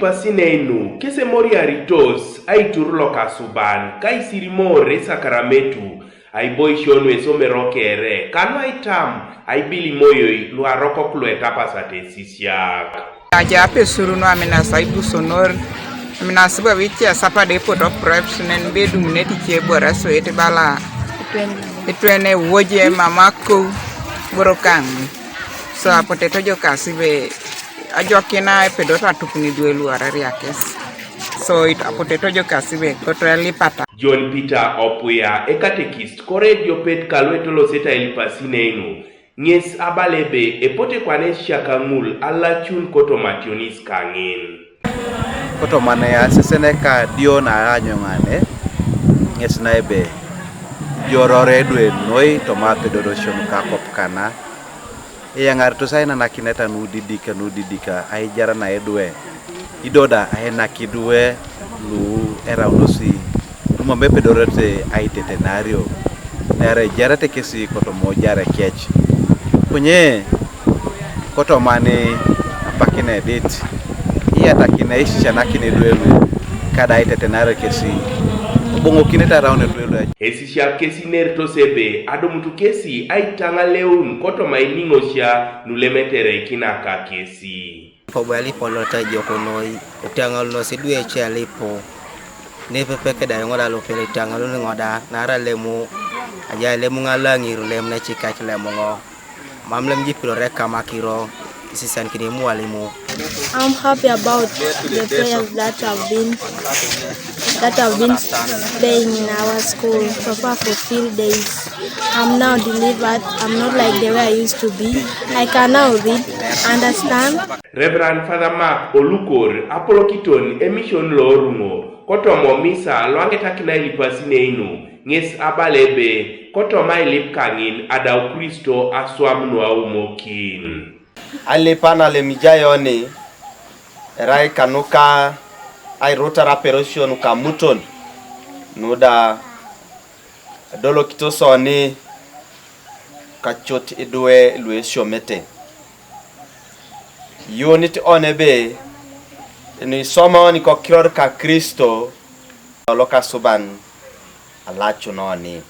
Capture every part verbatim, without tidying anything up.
Pasineinu kesemoriaritos aitur lokasuban kaisirimoore sakaramentu aiboision esomero kere kanu aitam aibilimoyoi luarokok luetapasat esisiak. Aja apesuru no aminas aibusonor, aminas babitia sapade poto preps nen bedum netiche bora soet bala. Itwene woje mama kou borokang. So apote tojo kasi be ajokina epedot atukni dwe luarariakes. So it apote tojo kasi be koto elipata. John Peter Opuya ekatekist kore ediopet kalo etoloseta elipasineinu. Ŋes abala ebe epote kwana esisiak ŋul alacun kotomationis kaŋin. Kotomane asesen eka dio na aanyuŋane, ŋes na ebe idioror edwe noi toma apedorosio nuka akwap kana. Eyaŋaritos ainanakineta nudidik nudidik aijar na edwe. Ido da ainak idwe lu eraunos lu mam epedorete aitetenario, naarai ijarete kesi kotoma ojare kec. Konye kotoma ni apakin edit, iyatakini aisisianakin idwe lu kada aitetenario kesi, oboŋokinete araun idwe lu. Esisiak kesi neritos ebe adumutu kesi aitaŋaleun kotoma iniŋosia nulemetere ikinaka kesi. Pobo elipo lote ejok noi, etaŋalunos idwe ece elipo. Nepepe keda eoŋ da lopel etaŋalun ŋo da, naarai lemu, aja lemu ŋalaŋir lem necikec lemuŋo. Mam lem jipilore kamakiro, isisiankin imwalimu. I'm happy about the prayers that have been that have been staying in our school. Papa for three days. I'm now delivered. I'm not like the way I used to be. I can now read, understand. Reverend Father Mark Olukor apolokiton emission lo Oruŋo kotoma omisa loaŋetakina ilipasineinu ŋes abala ebe kotoma ailip kaŋin adau Kristo aswam nuaumokin. Ailip analem ijai oni erai kanuka airutar aperosion kamuton nuda edolokitos oni kacot idwe luesiomete. Iyuunit oni ebe nuisoma oni kokiror ka Kristo lokasuban alacun oni.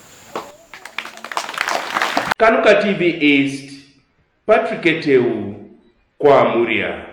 Kanuka T V East, Patrick Eteu, Kwamuria.